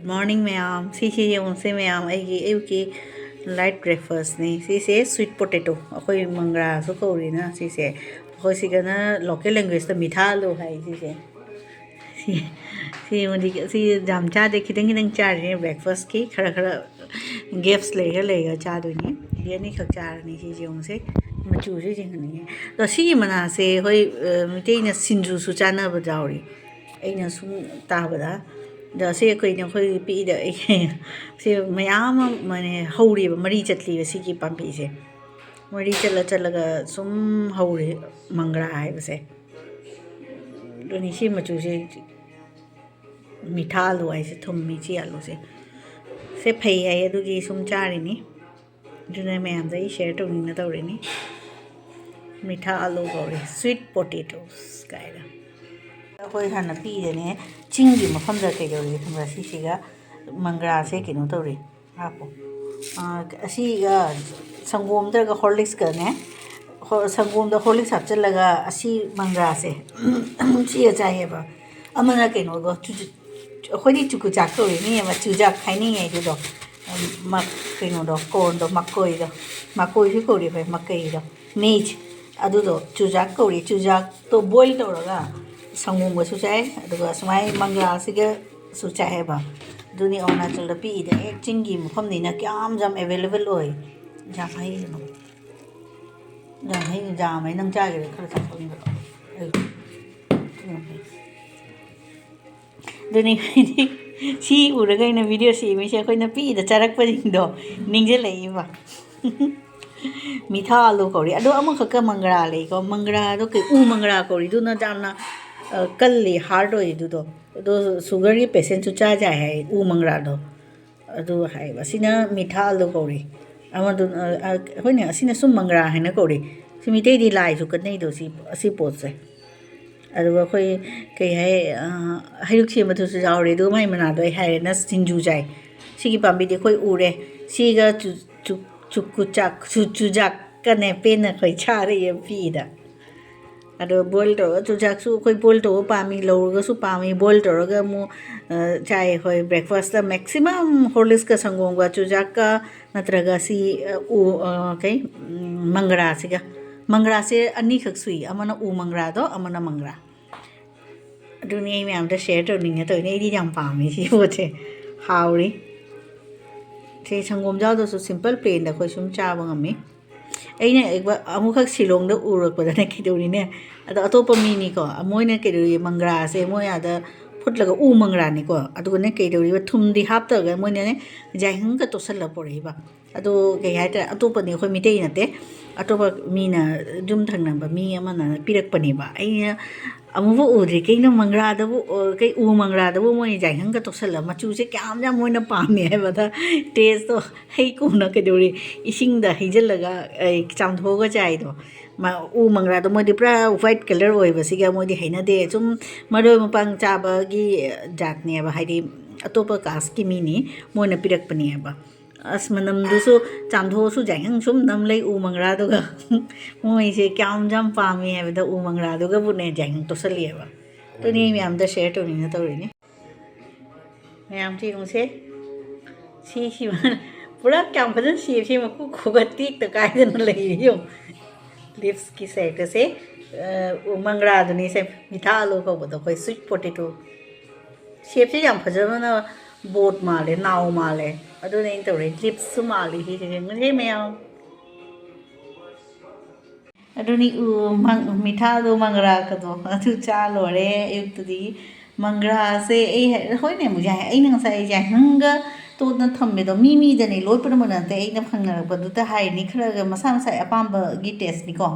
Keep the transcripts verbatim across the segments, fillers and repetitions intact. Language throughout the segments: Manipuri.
Morning ꯃꯌꯥꯝ, ꯁꯤꯁꯦ ꯌꯦꯡꯉꯨꯁꯦ ꯃꯌꯥꯝ, ꯑꯩꯒꯤ ꯑꯌꯨꯛꯀꯤ light breakfastꯅꯤ꯫ ꯁꯤꯁꯦ sweet potato, ꯑꯩꯈꯣꯏ ꯃꯪꯒ꯭ꯔꯥꯁꯨ ꯀꯧꯔꯤꯅ ꯁꯤꯁꯦ, ꯑꯩꯈꯣꯏ ꯁꯤꯒꯅ local languageꯇ ꯃꯤꯊꯥ ꯑꯂꯨ ꯍꯥꯏ ꯁꯤꯁꯦ꯫ ꯁꯤ ꯁꯤ ꯌꯥꯝ ꯆꯥꯗꯦ, ꯈꯤꯇꯪ ꯈꯤꯇꯪ ꯆꯥꯔꯤꯅꯦ breakfastꯀꯤ꯫ ꯈꯔ ꯈꯔ gaps ꯂꯩꯔ ꯂꯩꯔ ꯆꯥꯗꯣꯏꯅꯤ꯫ ꯁꯤ ꯑꯅꯤꯈꯛ ꯆꯥꯔꯅꯤ꯫ ꯁꯤ ꯌꯦꯡꯉꯨꯁꯦ, ꯃꯆꯨꯁꯦ ꯌꯦꯡꯍꯟꯅꯤꯡꯉꯦ꯫ ꯑꯗꯣ ꯁꯤꯒꯤ ꯃꯅꯥꯁꯦ ꯍꯣꯏ, ꯃꯤꯇꯩꯅ ꯁꯤꯡꯖꯨꯁꯨ ꯆꯥꯅꯕ ꯌꯥꯎꯔꯤ꯫ ꯑꯩꯅ ꯁꯨꯝ ꯇꯥꯕꯗ꯫ ꯑꯗꯣ ꯁꯤ ꯑꯩꯈꯣꯏꯅ, ꯑꯩꯈꯣꯏ ꯄꯤꯛꯏꯗ ꯑꯩ ꯁꯤ ꯃꯌꯥꯝ ꯑꯃ ꯃꯅꯦ ꯍꯧꯔꯤꯕ, ꯃꯔꯤ ꯆꯠꯂꯤꯕ ꯁꯤꯒꯤ ꯄꯥꯝꯕꯤꯁꯦ꯫ ꯃꯔꯤ ꯆꯠꯂ ꯆꯠꯂꯒ ꯁꯨꯝ ꯍꯧꯔꯤ ꯃꯪꯒ꯭ꯔꯥ ꯍꯥꯏꯕꯁꯦ꯫ ꯑꯗꯨꯅꯤ ꯁꯤ ꯃꯆꯨꯁꯦ꯫ ꯃꯤꯊꯥ ꯑꯂꯨ ꯍꯥꯏꯁꯦ ꯊꯨꯝꯃꯤ ꯁꯤ ꯑꯂꯨꯁꯦ꯫ ꯁꯦ ꯐꯩ ꯍꯥꯏ, ꯑꯗꯨꯒꯤ ꯁꯨꯝ ꯆꯥꯔꯤꯅꯤ꯫ ꯑꯗꯨꯅ ꯃꯌꯥꯝꯗ ꯑꯩ share ꯇꯧꯅꯤꯡꯅ ꯇꯧꯔꯤꯅꯤ꯫ ꯃꯤꯊꯥ ꯑꯂꯨ ꯀꯧꯔꯦ, sweet potatoes ꯀꯥꯏꯅ꯫ ꯑꯩꯈꯣꯏ ꯍꯥꯟꯅ ꯄꯤꯔꯅꯦ꯫ ꯆꯤꯡꯒꯤ ꯃꯐꯝꯗ ꯀꯩꯗꯧꯔꯤ ꯈꯪꯕ꯭ꯔꯥ? ꯁꯤꯁꯤꯒ ꯃꯪꯒ꯭ꯔꯥꯁꯦ ꯀꯩꯅꯣ ꯇꯧꯔꯤ, ꯍꯥꯞꯄꯣ꯫ ꯑꯥ, ꯑꯁꯤꯒ ꯁꯪꯒꯣꯝ ꯅꯠꯇ꯭ꯔꯒ Horlicksꯀꯅꯦ, ꯍꯣ-, ꯁꯪꯒꯣꯝꯗ Horlicks ꯍꯥꯞꯆꯤꯜꯂꯒ ꯑꯁꯤ ꯃꯪꯒ꯭ꯔꯥꯁꯦ ꯁꯤꯒ ꯆꯥꯏꯌꯦꯕ꯫ ꯑꯃꯅ ꯀꯩꯅꯣꯒ, ꯆꯨ-, ꯑꯩꯈꯣꯏꯗꯤ ꯆꯨꯀꯨꯆꯥꯛ ꯀꯧꯏ, ꯃꯤ ꯑꯃ ꯆꯨꯖꯥꯛ ꯍꯥꯏꯅꯤꯡꯉꯦ ꯑꯗꯨꯗꯣ꯫ ꯃ-, ꯀꯩꯅꯣꯗꯣ, cornꯗꯣ, ꯃꯀꯣꯏꯗꯣ, ꯃꯀꯣꯏꯁꯨ ꯀꯧꯔꯤ ꯑꯩꯈꯣꯏ, ꯃꯀꯩꯗꯣ, maize꯫ ꯑꯗꯨꯗꯣ ꯆꯨꯖꯥꯛ ꯀꯧꯔꯤ꯫ ꯆꯨꯖꯥꯛꯇꯣ boil ꯇꯧꯔꯒ ꯁꯪꯒꯣꯝꯒꯁꯨ ꯆꯥꯏ, ꯑꯗꯨꯒ ꯁꯨꯃꯥꯏꯅ ꯃꯪꯒ꯭ꯔꯥꯁꯤꯒꯁꯨ ꯆꯥꯏ ꯍꯥꯏꯕ꯫ ꯑꯗꯨꯅꯤ ꯑꯔꯨꯅꯥꯆꯜꯗ ꯄꯤꯛꯏꯗ ꯍꯦꯛ ꯆꯤꯡꯒꯤ ꯃꯐꯝꯅꯤꯅ ꯀꯌꯥꯝ ꯌꯥꯝ available ꯑꯣꯏ꯫ ꯌꯥꯝ ꯍꯩ ꯀꯩꯅꯣ꯫ ꯌꯥꯝ ꯍꯩ, ꯌꯥꯝꯃꯦ꯫ ꯅꯪ ꯆꯥꯒꯦꯔꯥ? ꯈꯔ ꯆꯥꯊꯣꯛꯅꯤꯡꯕ꯭ꯔꯣ? ꯑꯩ, ꯌꯥꯝ ꯍꯩ꯫ ꯑꯗꯨꯅꯤ ꯍꯥꯏꯗꯤ ꯁꯤ ꯎꯔꯒ ꯑꯩꯅ video ꯁꯦꯝꯃꯤꯁꯦ, ꯑꯩꯈꯣꯏꯅ ꯄꯤꯛꯏꯗ ꯆꯥꯔꯛꯄꯁꯤꯡꯗꯣ ꯅꯤꯡꯁꯤꯡꯂꯛꯏꯕ꯫ ꯃꯤꯊꯥ ꯑꯂꯨ ꯀꯧꯔꯤ꯫ ꯑꯗꯣ ꯑꯃꯈꯛꯀ ꯃꯪꯒ꯭ꯔꯥ ꯂꯩꯀꯣ꯫ ꯃꯪꯒ꯭ꯔꯥꯗꯣ ꯀꯩ, ꯎ ꯃꯪꯒ꯭ꯔꯥ ꯀꯧꯔꯤ꯫ ꯑꯗꯨꯅ ꯌꯥꯝꯅ, ꯑ, ꯀꯜꯂꯤ, hard ꯑꯣꯏ ꯑꯗꯨꯗꯣ꯫ ꯑꯗꯣ sugarꯒꯤ patientꯁꯨ ꯆꯥ ꯌꯥꯏ ꯍꯥꯏ ꯎ ꯃꯪꯒ꯭ꯔꯥꯗꯣ꯫ ꯑꯗꯨ ꯍꯥꯏꯕ꯫ ꯑꯁꯤꯅ ꯃꯤꯊꯥ ꯑꯂꯨ ꯀꯧꯔꯤ꯫ ꯑꯃꯗꯨ, ꯑ, ꯑ, ꯍꯣꯏꯅꯦ, ꯑꯁꯤꯅ ꯁꯨꯝ ꯃꯪꯒ꯭ꯔꯥ ꯍꯥꯏꯅ ꯀꯧꯔꯤ꯫ ꯁꯤ ꯃꯤꯇꯩꯗꯤ ꯂꯥꯏꯁꯨ ꯀꯠꯅꯩꯗꯣ, ꯁꯤ, ꯑꯁꯤ ꯄꯣꯠꯁꯦ꯫ ꯑꯗꯨꯒ ꯑꯩꯈꯣꯏ ꯀꯩ ꯍꯥꯏ, ꯑ, ꯍꯩꯔꯨꯛ ꯁꯦꯝꯕꯗꯨꯁꯨ ꯌꯥꯎꯔꯦ꯫ ꯑꯗꯨꯒ ꯃꯥꯏ ꯃꯅꯥꯗꯣ ꯑꯩ ꯍꯥꯏꯔꯦ, ꯅ ꯁꯤꯡꯖꯨ ꯆꯥꯏ꯫ ꯁꯤꯒꯤ ꯄꯥꯝꯕꯤꯗꯤ ꯑꯩꯈꯣꯏ ꯎꯔꯦ꯫ ꯁꯤꯒ ꯆꯨ-, ꯆꯨ-, ꯆꯨꯀꯨꯆꯥꯛ, ꯆꯨ-, ꯆꯨꯖꯥꯛꯀꯅꯦ ꯄꯦꯟꯅ ꯑꯩꯈꯣꯏ ꯆꯥꯔꯛꯑꯦ ꯄꯤꯛꯏꯗ꯫ ꯑꯗꯣ boil ꯇꯧꯔꯒ, ꯆꯨꯖꯥꯛꯁꯨ ꯑꯩꯈꯣꯏ boil ꯇꯧꯕ ꯄꯥꯝꯃꯤ, ꯂꯧꯔꯒꯁꯨ ꯄꯥꯝꯃꯤ, boil ꯇꯧꯔꯒ ꯑꯃꯨꯛ, ꯑ, ꯆꯥꯏ ꯑꯩꯈꯣꯏ breakfastꯇ꯫ Maximum Horlicksꯀ ꯁꯪꯒꯣꯝꯒ ꯆꯨꯖꯥꯛꯀ ꯅꯠꯇ꯭ꯔꯒ ꯁꯤ, ꯑ, ꯎ, ꯑ, ꯀꯩ, ꯎꯝ, ꯃꯪꯒ꯭ꯔꯥꯁꯤꯒ꯫ ꯃꯪꯒ꯭ꯔꯥꯁꯦ ꯑꯅꯤꯈꯛ ꯁꯨꯏ, ꯑꯃꯅ ꯎ ꯃꯪꯒ꯭ꯔꯥꯗꯣ, ꯑꯃꯅ ꯃꯪꯒ꯭ꯔꯥ꯫ ꯑꯗꯨꯅꯤ ꯑꯩ ꯃꯌꯥꯝꯗ share ꯇꯧꯅꯤꯡꯉꯦ ꯇꯧꯔꯤꯅꯦ, ꯑꯩꯗꯤ ꯌꯥꯝ ꯄꯥꯝꯃꯦ ꯁꯤ ꯄꯣꯠꯁꯦ꯫ ꯍꯥꯎꯔꯤ꯫ ꯁꯤ ꯁꯪꯒꯣꯝ ꯌꯥꯎꯗ꯭ꯔꯁꯨ simple plainꯗ ꯑꯩꯈꯣꯏ ꯁꯨꯝ ꯆꯥꯕ ꯉꯝꯃꯤ꯫ ꯑꯩꯅ ꯑꯃꯨꯛꯈꯛ ꯁꯤꯂꯣꯡꯗ ꯎꯔꯛꯄꯗꯅꯦ ꯀꯩꯗꯧꯔꯤꯅꯦ, ꯑꯗꯣ ꯑꯇꯣꯞꯄ ꯃꯤꯅꯤꯀꯣ, ꯃꯣꯏꯅ ꯀꯩꯗꯧꯔꯤ, ꯃꯪꯒ꯭ꯔꯥꯁꯦ ꯃꯣꯏ ꯑꯥꯗ ꯐꯨꯠꯂꯒ, ꯎ ꯃꯪꯒ꯭ꯔꯥꯅꯤꯀꯣ, ꯑꯗꯨꯒꯅꯦ ꯀꯩꯗꯧꯔꯤꯕ, ꯊꯨꯝꯗꯤ ꯍꯥꯞꯇꯕ, ꯃꯣꯏꯅꯅꯦ ꯌꯥꯏꯉꯪꯒ ꯇꯣꯠꯁꯜꯂ ꯄꯣꯔꯛꯏꯕ꯫ ꯑꯗꯣ ꯀꯩ ꯍꯥꯏꯇꯥꯔꯦ, ꯑꯇꯣꯞꯄꯅꯤ, ꯑꯩꯈꯣꯏ ꯃꯤꯇꯩ ꯅꯠꯇꯦ, ꯑꯇꯣꯞꯄ ꯃꯤꯅ, ꯌꯨꯝ ꯊꯪꯅꯕ ꯃꯤ ꯑꯃꯅ ꯄꯤꯔꯛꯄꯅꯦꯕ꯫ ꯑꯩꯅ ꯑꯃꯨꯛꯐꯥꯎ ꯎꯗ꯭ꯔꯤ, ꯀꯩꯅꯣ ꯃꯪꯒ꯭ꯔꯥꯗꯕꯨ, ꯑ, ꯀꯩ ꯎ ꯃꯪꯒ꯭ꯔꯥꯗꯕꯨ ꯃꯣꯏꯅ ꯌꯥꯏꯉꯪꯒ ꯇꯣꯠꯁꯜꯂ, ꯃꯆꯨꯁꯦ ꯀꯌꯥꯝ ꯌꯥꯝ ꯃꯣꯏꯅ ꯄꯥꯝꯃꯦ ꯍꯥꯏꯕꯗ, tasteꯇꯣ ꯍꯩ ꯀꯣꯝꯅ ꯀꯩꯗꯧꯔꯤ, ꯏꯁꯤꯡꯗ ꯍꯩꯖꯤꯜꯂꯒ, ꯑꯩ, ꯆꯥꯝꯊꯣꯛꯑꯒ ꯆꯥꯏꯗꯣ꯫ ꯃ-, ꯎ ꯃꯪꯒ꯭ꯔꯥꯗꯣ ꯃꯣꯏꯗꯤ ꯄꯨꯔꯥ white colour ꯑꯣꯏꯕꯁꯤꯒ ꯃꯣꯏꯗꯤ ꯍꯩꯅꯗꯦ꯫ ꯁꯨꯝ ꯃꯔꯣꯏ ꯃꯄꯥꯡ ꯆꯥꯕꯒꯤ ꯖꯥꯠꯅꯦꯕ, ꯍꯥꯏꯗꯤ ꯑꯇꯣꯞꯄ casteꯀꯤ ꯃꯤꯅꯤ, ꯃꯣꯏꯅ ꯄꯤꯔꯛꯄꯅꯦꯕ꯫ ꯑꯁ, ꯃꯅꯝꯗꯨꯁꯨ ꯆꯥꯝꯊꯣꯛꯑꯁꯨ ꯌꯥꯏꯉꯪ ꯁꯨꯝ ꯅꯝ ꯂꯩ ꯎ ꯃꯪꯒ꯭ꯔꯥꯗꯨꯒ꯫ ꯃꯣꯏꯁꯦ ꯀꯌꯥꯝ ꯌꯥꯝ ꯄꯥꯝꯃꯤ ꯍꯥꯏꯕꯗ ꯎ ꯃꯪꯒ꯭ꯔꯥꯗꯨꯒꯕꯨꯅꯦ ꯌꯥꯏꯉꯪ ꯇꯣꯠꯁꯜꯂꯤꯑꯕ꯫ ꯑꯗꯨꯅꯤ ꯑꯩ ꯃꯌꯥꯝꯗ share ꯇꯧꯅꯤꯡꯅ ꯇꯧꯔꯤꯅꯤ꯫ ꯃꯌꯥꯝꯁꯦ ꯌꯦꯡꯉꯨꯁꯦ꯫ ꯁꯤꯁꯤ ꯄꯨꯔꯥ ꯀꯌꯥꯝ ꯐꯖꯅ ꯁꯦꯞꯁꯦ ꯃꯀꯨ ꯈꯣꯛꯑ ꯇꯦꯛꯇ ꯀꯥꯏꯗꯅ ꯂꯩꯔꯦ ꯌꯦꯡꯉꯨ꯫ Leavesꯀꯤ shapeꯇꯁꯦ, ꯑ, ꯎ ꯃꯪꯒ꯭ꯔꯥꯗꯨꯅꯤ ꯁꯦ, ꯃꯤꯊꯥ ꯑꯂꯨ ꯀꯧꯕꯗꯣ, ꯑꯩꯈꯣꯏ sweet potato꯫ Shapeꯁꯦ ꯌꯥꯝ ꯐꯖꯕꯅ boat ꯃꯥꯜꯂꯦ, ꯅꯥꯎ ꯃꯥꯜꯂꯦ꯫ ꯑꯗꯨꯅ ꯑꯩꯅ ꯇꯧꯔꯦ, leavesꯁꯨ ꯃꯥꯜꯂꯤ ꯁꯤꯁꯦ꯫ ꯌꯦꯡꯉꯨꯁꯦ ꯃꯌꯥꯝ꯫ ꯑꯗꯨꯅꯤ ꯎ ꯃꯪ-, ꯃꯤꯊꯥꯗꯣ ꯃꯪꯒ꯭ꯔꯥꯒꯗꯣ ꯑꯗꯨ ꯆꯥ ꯂꯣꯏꯔꯦ ꯑꯌꯨꯛꯇꯗꯤ꯫ ꯃꯪꯒ꯭ꯔꯥꯁꯦ ꯑꯩ ꯍꯥꯏ-, ꯍꯣꯏꯅꯦ, ꯑꯃꯨꯛ ꯌꯥꯏ꯫ ꯑꯩꯅ ꯉꯁꯥꯏ ꯌꯥꯏꯉꯪꯒ ꯇꯣꯠꯅ ꯊꯝꯃꯦꯗꯣ, ꯃꯤ ꯃꯤꯗꯅꯦ, ꯂꯣꯏ ꯄꯨꯝꯅꯃꯛ ꯅꯠꯇꯦ꯫ ꯑꯩꯅ ꯐꯪꯅꯔꯛꯄꯗꯨꯗ ꯍꯥꯏꯔꯤꯅꯤ, ꯈꯔꯒ ꯃꯁꯥ ꯃꯁꯥꯒꯤ ꯑꯄꯥꯝꯕꯒꯤ tasteꯅꯤꯀꯣ꯫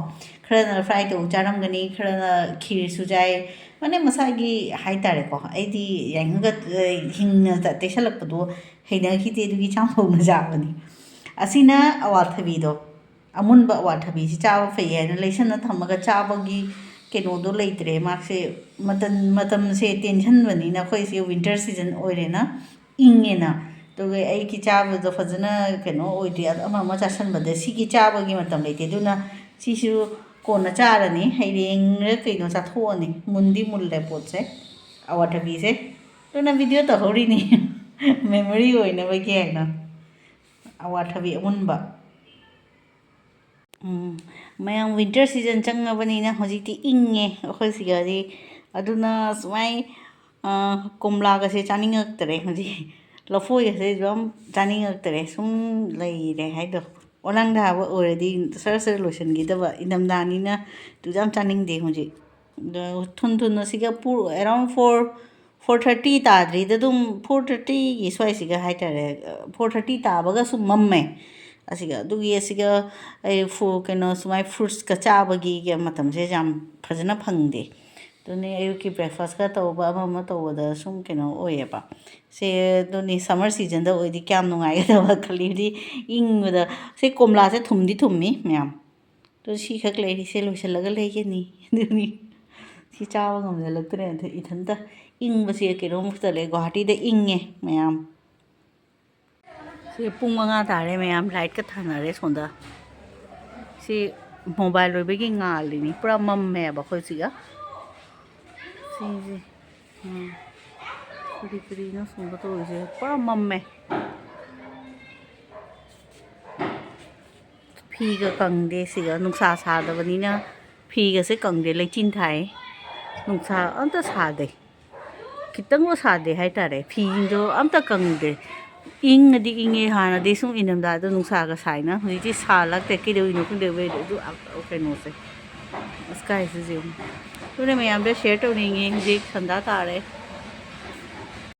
ꯈꯔꯅ fry ꯇꯧ ꯆꯥꯔꯝꯒꯅꯤ, ꯈꯔꯅ ꯈꯤꯔꯁꯨ ꯆꯥꯏ, ꯃꯥꯅꯦ, ꯃꯁꯥꯒꯤ ꯍꯥꯏꯇꯥꯔꯦꯀꯣ꯫ ꯑꯩꯗꯤ ꯌꯥꯏꯉꯪꯒ, ꯑ, ꯍꯤꯡꯅ ꯇ-, ꯇꯩꯁꯜꯂꯛꯄꯗꯣ ꯍꯩꯅꯈꯤꯗꯦ, ꯑꯗꯨꯒꯤ ꯆꯥꯝꯊꯣꯛꯅ ꯆꯥꯕꯅꯤ꯫ ꯑꯁꯤꯅ ꯑꯋꯥꯊꯕꯤꯗꯣ, ꯑꯃꯨꯟꯕ ꯑꯋꯥꯊꯕꯤꯁꯤ ꯆꯥꯕ ꯐꯩ ꯍꯥꯏꯅ ꯂꯩꯁꯟꯅ ꯊꯝꯃꯒ ꯆꯥꯕꯒꯤ ꯀꯩꯅꯣꯗꯣ ꯂꯩꯇ꯭ꯔꯦ꯫ ꯃꯥꯁꯦ ꯃꯇꯝ, ꯃꯇꯝꯁꯦ ꯇꯦꯟꯁꯟꯕꯅꯤꯅ, ꯑꯩꯈꯣꯏꯁꯦ winter season ꯑꯣꯏꯔꯦꯅ, ꯏꯪꯉꯦꯅ꯫ ꯑꯗꯨꯒ ꯑꯩꯒꯤ ꯆꯥꯕꯗꯣ ꯐꯖꯅ ꯀꯩꯅꯣ ꯑꯣꯏꯗꯦ, ꯑꯃ ꯑꯃ ꯆꯥꯁꯟꯕꯗ ꯁꯤꯒꯤ ꯆꯥꯕꯒꯤ ꯃꯇꯝ ꯂꯩꯇꯦ꯫ ꯑꯗꯨꯅ ꯁꯤꯁꯨ ꯀꯣꯟꯅ ꯆꯥꯔꯅꯤ, ꯍꯩꯔꯦꯡꯔ ꯀꯩꯅꯣ ꯆꯥꯊꯣꯛꯑꯅꯤ꯫ ꯃꯨꯟꯗꯤ ꯃꯨꯜꯂꯦ ꯄꯣꯠꯁꯦ, ꯑꯋꯥꯊꯕꯤꯁꯦ꯫ ꯑꯗꯨꯅ ꯚꯤꯗꯤꯑꯣ ꯇꯧꯍꯧꯔꯤꯅꯤ, ꯃꯦꯃꯣꯔꯤ ꯑꯣꯏꯅꯕꯒꯤ ꯍꯥꯏꯅ꯫ ꯑꯋꯥꯊꯕꯤ ꯑꯃꯨꯟꯕ꯫ ꯎꯝ, ꯃꯌꯥꯝ winter season ꯆꯪꯉꯕꯅꯤꯅ ꯍꯧꯖꯤꯛꯇꯤ ꯏꯪꯉꯦ ꯑꯩꯈꯣꯏ ꯁꯤꯒꯗꯤ꯫ ꯑꯗꯨꯅ ꯁꯨꯃꯥꯏ, ꯑ, ꯀꯣꯝꯂꯥꯒꯁꯦ ꯆꯥꯅꯤꯡꯉꯛꯇꯔꯦ ꯍꯧꯖꯤꯛ꯫ ꯂꯐꯣꯏꯒꯁꯦ ꯑꯗꯨꯝ ꯆꯥꯅꯤꯡꯉꯛꯇꯔꯦ꯫ ꯁꯨꯝ ꯂꯩꯔꯦ ꯍꯥꯏꯗꯣ꯫ ꯑꯣꯂꯥꯡ ꯊꯥꯕ ꯑꯣꯏꯔꯗꯤ ꯁꯔ ꯁꯔ ꯂꯣꯏꯁꯤꯟꯈꯤꯗꯕ꯫ ꯏꯪꯊꯝꯊꯥꯅꯤꯅ ꯑꯗꯨ ꯌꯥꯝ ꯆꯥꯅꯤꯡꯗꯦ ꯍꯧꯖꯤꯛ꯫ ꯑꯗꯣ ꯊꯨꯟ ꯊꯨꯟ ꯑꯁꯤꯒ ꯄꯨ-, around four, four thirty ꯇꯥꯗ꯭ꯔꯤꯗ ꯑꯗꯨꯝ four thirtyꯒꯤ ꯁ꯭ꯋꯥꯏꯁꯤꯒ ꯍꯥꯏꯇꯥꯔꯦ, four thirty ꯇꯥꯕꯒꯁꯨ ꯃꯝꯃꯦ꯫ ꯑꯁꯤꯒ, ꯑꯗꯨꯒꯤ ꯑꯁꯤꯒ ꯑꯩ ꯐꯨ-, ꯀꯩꯅꯣ, ꯁꯨꯃꯥꯏ fruitsꯀ ꯆꯥꯕꯒꯤ ꯃꯇꯝꯁꯦ ꯌꯥꯝ ꯐꯖꯅ ꯐꯪꯗꯦ꯫ ꯑꯗꯨꯅꯦ ꯑꯌꯨꯛꯀꯤ breakfastꯀ ꯇꯧꯕ, ꯑꯃ ꯑꯃ ꯇꯧꯕꯗ ꯁꯨꯝ ꯀꯩꯅꯣ ꯑꯣꯏꯌꯦꯕ꯫ ꯁꯦ, ꯑꯗꯨꯅꯤ summer seasonꯗ ꯑꯣꯏꯗꯤ ꯀꯌꯥꯝ ꯅꯨꯡꯉꯥꯏꯒꯗꯕ ꯈꯜꯂꯤꯕꯗꯤ ꯏꯪꯕꯗ꯫ ꯁꯤ ꯀꯣꯝꯂꯥꯁꯦ ꯊꯨꯝꯗꯤ ꯊꯨꯝꯃꯤ ꯃꯌꯥꯝ꯫ ꯑꯗꯨ ꯁꯤꯈꯛ ꯂꯩꯔꯤ, ꯁꯦ ꯂꯣꯏꯁꯤꯜꯂꯒ ꯂꯩꯒꯅꯤ꯫ ꯑꯗꯨꯅꯤ꯫ ꯁꯤ ꯆꯥꯕ ꯉꯝꯖꯜꯂꯛꯇ꯭ꯔꯦ ꯑꯗ ꯏꯊꯟꯇ꯫ ꯏꯪꯕꯁꯦ ꯀꯩꯅꯣꯝ ꯈꯛꯇ ꯂꯩ, ꯒꯨꯍꯥꯇꯤꯗ ꯏꯪꯉꯦ ꯃꯌꯥꯝ꯫ ꯁꯤ ꯄꯨꯡ ꯃꯉꯥ ꯇꯥꯔꯦ ꯃꯌꯥꯝ, lightꯀ ꯊꯥꯅꯔꯦ ꯁꯣꯝꯗ꯫ ꯁꯤ mobile ꯑꯣꯏꯕꯒꯤ ꯉꯥꯜꯂꯤꯅꯤ, ꯄꯨꯔꯥ ꯃꯝꯃꯦꯕ ꯑꯩꯈꯣꯏ ꯁꯤꯒ꯫ ꯁꯤꯁꯦ, ꯎꯝ, ꯀꯔꯤ ꯀꯔꯤꯅꯣ ꯁꯣꯝꯗ ꯇꯧꯔꯤꯁꯦ, ꯄꯨꯔꯥ ꯃꯝꯃꯦ꯫ ꯐꯤꯒ ꯀꯪꯗꯦ ꯁꯤꯒ, ꯅꯨꯡꯁꯥ ꯁꯥꯗꯕꯅꯤꯅ ꯐꯤꯒꯁꯦ ꯀꯪꯗꯦ, ꯂꯩꯆꯤꯟ ꯊꯥꯏ꯫ ꯅꯨꯡꯁꯥ ꯑꯝꯇ ꯁꯥꯗꯦ, ꯈꯤꯇꯪꯕꯨ ꯁꯥꯗꯦ ꯍꯥꯏꯇꯥꯔꯦ꯫ ꯐꯤꯁꯤꯡꯗꯣ ꯑꯝꯇ ꯀꯪꯗꯦ꯫ ꯏꯪꯉꯗꯤ ꯏꯪꯉꯦ, ꯍꯥꯟꯅꯗꯤ ꯁꯨꯝ ꯏꯪꯊꯝꯊꯥꯗ ꯅꯨꯡꯁꯥꯒ ꯁꯥꯏꯅ, ꯍꯧꯖꯤꯛꯇꯤ ꯁꯥꯂꯛꯇꯦ꯫ ꯀꯩꯗꯧꯔꯤꯅꯣ ꯈꯪꯗꯦ weather ꯑꯗꯨ, ꯑ, ꯀꯩꯅꯣꯁꯦ, skyꯁꯦ ꯌꯦꯡꯉꯨ꯫ ꯑꯗꯨꯅ ꯃꯌꯥꯝꯗ share ꯇꯧꯅꯤꯡꯉꯤ꯫ ꯍꯧꯖꯤꯛ ꯁꯟꯗꯥ ꯇꯥꯔꯦ꯫